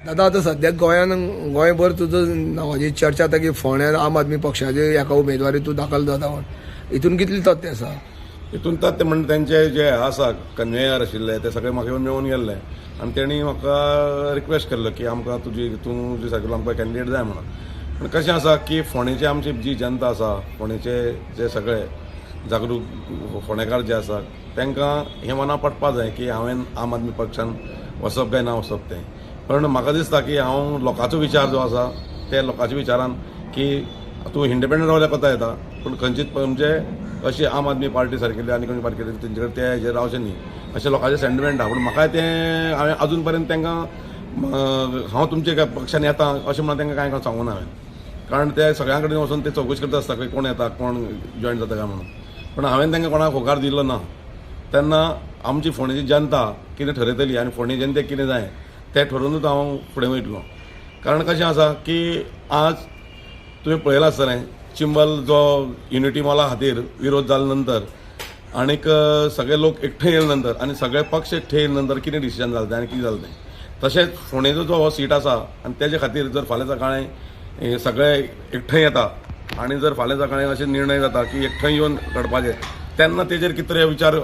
दादा, आतां सद्याक गोंयान गोंयभर तुजो नांवाची चर्चा आतां की फोंड्यार आम आदमी पक्षाचे एका उमेदवारी तूं दाखल जाता म्हण, हितून कितली तथ्य आसा? हितून तथ्य म्हणजे तेंचे जे आसा कन्वेयर आशिल्ले ते सगळे म्हाका येवन मेळून गेल्ले आनी तेणी म्हाका रिक्वेस्ट केल्लो की आमकां तुजी तूं जे सगळे आमकां कॅन्डिडेट जाय म्हणून. पूण कशें आसा की फोंडेची आमची जी जनता आसा, फोंडेचे जे सगळे जागरूक फोंडेकार जे आसा तांकां हें मना पटपा जाय की हांवें आम आदमी पक्षान वचप काय ना वचप तें. पण म्हाका दिसता की हांव लोकांचो विचार जो आसा ते लोकांच्या विचारान की तूं इंडिपेंडंट रावल्यार कोता येता, पूण खंयचीच म्हणजे अशी आम आदमी पार्टी सारकेली आनी खंयची पार्टी तेंचे कडेन ते हेजेर रावचें न्ही अशें लोकांचें सेंटिमेंट आहा. पूण म्हाका तें हांवें अजून पर्यंत तांकां हांव तुमच्या पक्षान येता अशें म्हणून तांकां कांय सांगूना हांवें, कारण ते सगळ्यां कडेन वचून ते चवकशी करता आसता की कोण येता कोण जॉयन जाता काय म्हणून. पूण हांवें तांकां कोणाक होकार दिलो ना. तेन्ना आमची फोंडेची जनता कितें ठरयतली आनी फोंडे जनतेक कितें जाय तें ठरोवनूच हांव फुडें वयतलो. कारण कशें आसा की आज तुवें पळयलां आसतलें चिंबल जो युनिटी मॉला खातीर विरोध जाले नंतर आनीक सगळे लोक एकठांय येयले नंतर आनी सगळे पक्ष एकठांय येयले नंतर कितें डिसिजन जालें तें आनी कितें जालें तें. तशेंच फोंडेचो जो हो सीट आसा आनी तेजे खातीर जर फाल्यां सकाळीं सगळे एकठांय येता आनी जर फाल्यां सकाळीं अशें निर्णय जाता की एकठांय येवन लढपाचें तेन्ना तेजेर कितें तरी विचार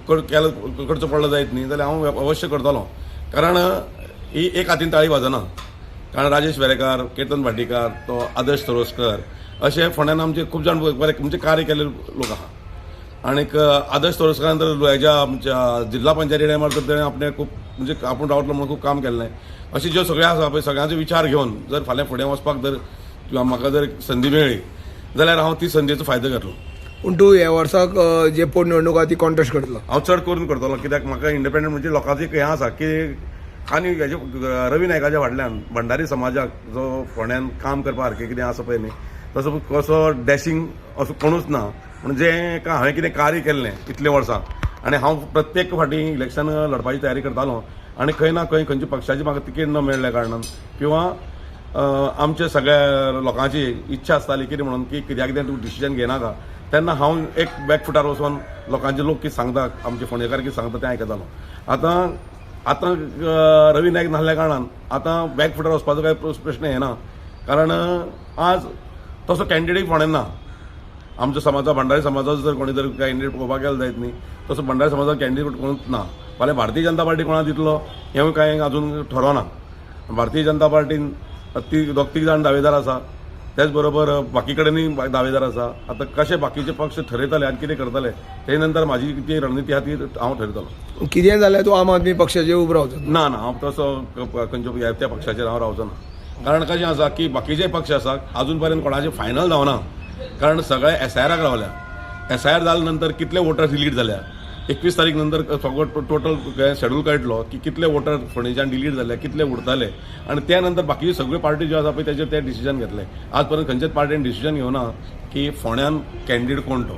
करचो पडलो जायत न्ही जाल्यार हांव अवश्य करतलो. कारण ही एक हातीन ताळी वाजना, कारण राजेश वेरेकार, केतन भाटीकार, तो आदर्श तरोस्कर अशे फोंड्यान आमचे खूब जाण बरे म्हणजे कार्य केल्ले लोक आहा. आनीक आदर्श तरोस्करान तर हेज्या आमच्या जिल्हा पंचायती टायमार तर तेणें आपणें खूब म्हणजे आपूण रावतलो म्हणून खूब काम केल्लें. अशें ज्यो सगळें आसा पळय सगळ्यांचो विचार घेवन जर फाल्यां फुडें वचपाक जर म्हाका जर संदी मेळ्ळी जाल्यार हांव ती संदीचो फायदो घेतलो. पूण तूं ह्या वर्साक जे पोटनिवडणूक आहा ती कॉन्टेस्ट करतलो? हांव चड करून करतलो, कित्याक म्हाका इंडिपेंडंट म्हणजे लोकांचो एक हें आसा की आनी हेजे रवी नायकाच्या फाटल्यान भंडारी समाजाक जो फोंड्यान काम करपा सारकें कितें आसा पळय न्ही तसो कसो डॅशींग असो कोणूच ना. म्हणजे हांवें कितें कार्य केल्लें इतलीं वर्सां आनी हांव प्रत्येक फावटी इलेक्शन लढपाची तयारी करतालो आनी खंय ना खंय खंयच्या पक्षाची म्हाका तिकेट न मेळ्ळ्या कारणान किंवा आमच्या सगळ्या लोकांची इच्छा आसताली कितें म्हणून की कित्याक कितें तूं डिसिजन घेनाका, तेन्ना हांव एक बॅक फुटार वचून लोकांचे लोक कितें सांगता आमचे फोंडेकार कितें सांगता तें आयकतालो. आतां आतां रवी नायक नासल्या कारणान आतां बॅक फुटार वचपाचो कांय प्रश्न येना, कारण आज तसो कॅन्डिडेट फोंड्यान ना. आमच्या समाजा भंडारी समाजाचो जर कोणी जर कॅन्डिडेट पळोवपाक गेलो जायत न्ही तसो भंडारी समाजाचो कॅन्डिडेट कोणूच ना. फाल्यां भारतीय जनता पार्टी कोणाक दितलो हें कांय अजून ठरोना. भारतीय जनता पार्टीन ती दोग तीग जाण दावेदार आसा, त्याच बरोबर बाकी कडेनूय दावेदार आसा. आतां कशें बाकीचे पक्ष ठरयतले आनी कितें करतले ते नंतर म्हाजी ती रणनिती आहा ती हांव ठरयतलो. कितें जाल्यार तूं आम आदमी पक्षाचेर उबो रावचो ना? ना, हांव तसो खंयच्या त्या पक्षाचेर हांव रावचो ना. कारण कशें आसा की बाकीचे पक्ष आसा अजून पर्यंत कोणाचे फायनल जावना, कारण सगळे एसआयआराक रावल्या. एसआयआर जाल्या नंतर कितले वोटर्स डिलीट जाल्या 21 तारीख नंतर सगळो टोटल शेड्यूल कळटलो की कितले वोटर फोंडेच्यान डिलीट जाले, कितले उरताले आनी त्या नंतर बाकीच्यो सगळ्यो पार्टी ज्यो आसा पळय तेजेर ते डिसिजन घेतले. आज पर्यंत खंयच्याच पार्टीन डिसिजन घेवना की फोंड्यान कॅन्डिडेट कोण तो.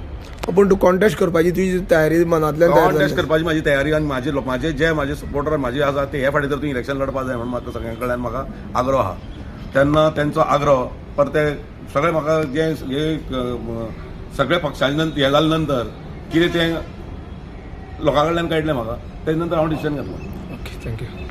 पूण तूं कॉन्टेस्ट करपाची तुजी तयारी मनांतल्यान कॉन्टेस्ट करपाची म्हाजी तयारी आनी म्हाजे जे म्हाजे सपोर्टर म्हाजे आसा ते हे फाटी तर तूं इलेक्शन लढपा जाय म्हणून म्हाका सगळ्यां कडल्यान म्हाका आग्रो आहा. तेन्ना तेंचो आग्रो परत ते सगळे म्हाका जे हे सगळे पक्षांचे हे जाले नंतर कितें तें लोकां कडल्यान कळटलें म्हाका, तेजे नंतर हांव डिसिजन घेतलो. Okay, thank you.